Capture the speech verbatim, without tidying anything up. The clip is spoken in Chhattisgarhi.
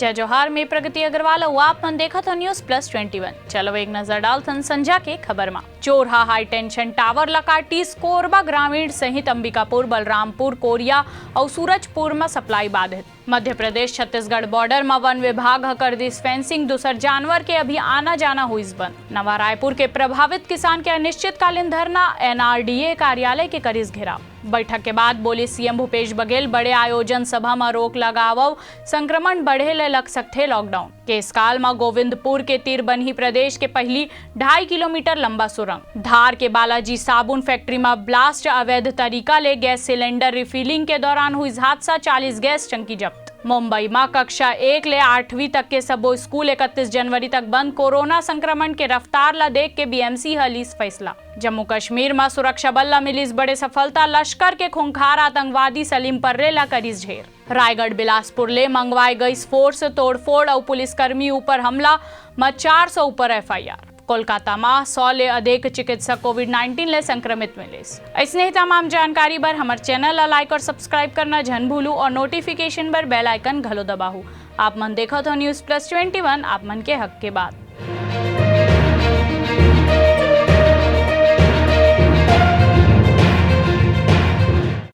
जय जोहार, मैं प्रगति अग्रवाल अउ आप मन देखत हो News Plus Twenty One। चलो एक नजर डालथन संझा के खबर मा। चोरहा हाई टेंशन टावर ला काटिस कोरबा ग्रामीण सहित अंबिकापुर, बलरामपुर, कोरिया अउ सूरजपुर मा सप्लाई बाधित। मध्य प्रदेश छत्तीसगढ़ बॉर्डर मा वन विभाग ह कर दिस फेंसिंग, दूसर जानवर के अभी आना जाना होइस बंद। नवा रायपुर के प्रभावित किसान के अनिश्चितकालीन धरना, एनआरडीए कार्यालय के करिस घेराव। बैठक के बाद बोले सीएम भूपेश बघेल, बड़े आयोजन सभा म रोक लगावव, संक्रमण बढ़े ले लग सकथे लॉकडाउन। केसकाल म गोविंदपुर के तीर बनही प्रदेश के पहली ढाई किलोमीटर लंबा सुरंग। धार के बालाजी साबुन फैक्ट्री म ब्लास्ट, अवैध तरीका ले गैस सिलेंडर रिफिलिंग के दौरान हुई हादसा, चालीस गैस टंकी जब्त। मुंबई म कक्षा एक ले आठवीं तक के सबो स्कूल इकतीस जनवरी तक बंद, कोरोना संक्रमण के रफ्तार ल देख के बीएमसी ह लीस फैसला। जम्मू कश्मीर म सुरक्षा बल ल मिलिस बड़े सफलता, लश्कर के खूंखार आतंकवादी सलीम पर्रे ल करिस ढेर। रायगढ़ बिलासपुर ले मंगवाए गइस फोर्स, तोड़फोड़ अउ पुलिसकर्मी ऊपर हमला म चार सौ ऊपर एफआईआर। कोलकाता म सौ ले अधिक चिकित्सक कोविड नाइंटीन ले संक्रमित मिलिस। अइसने ही तमाम जानकारी बर हमर चैनल ला लाइक और सब्सक्राइब करना झन भूलू और नोटिफिकेशन बर बेल आइकन घलो दबाहू। आप मन देखत हो News Plus Twenty One, आप मन के हक के बात।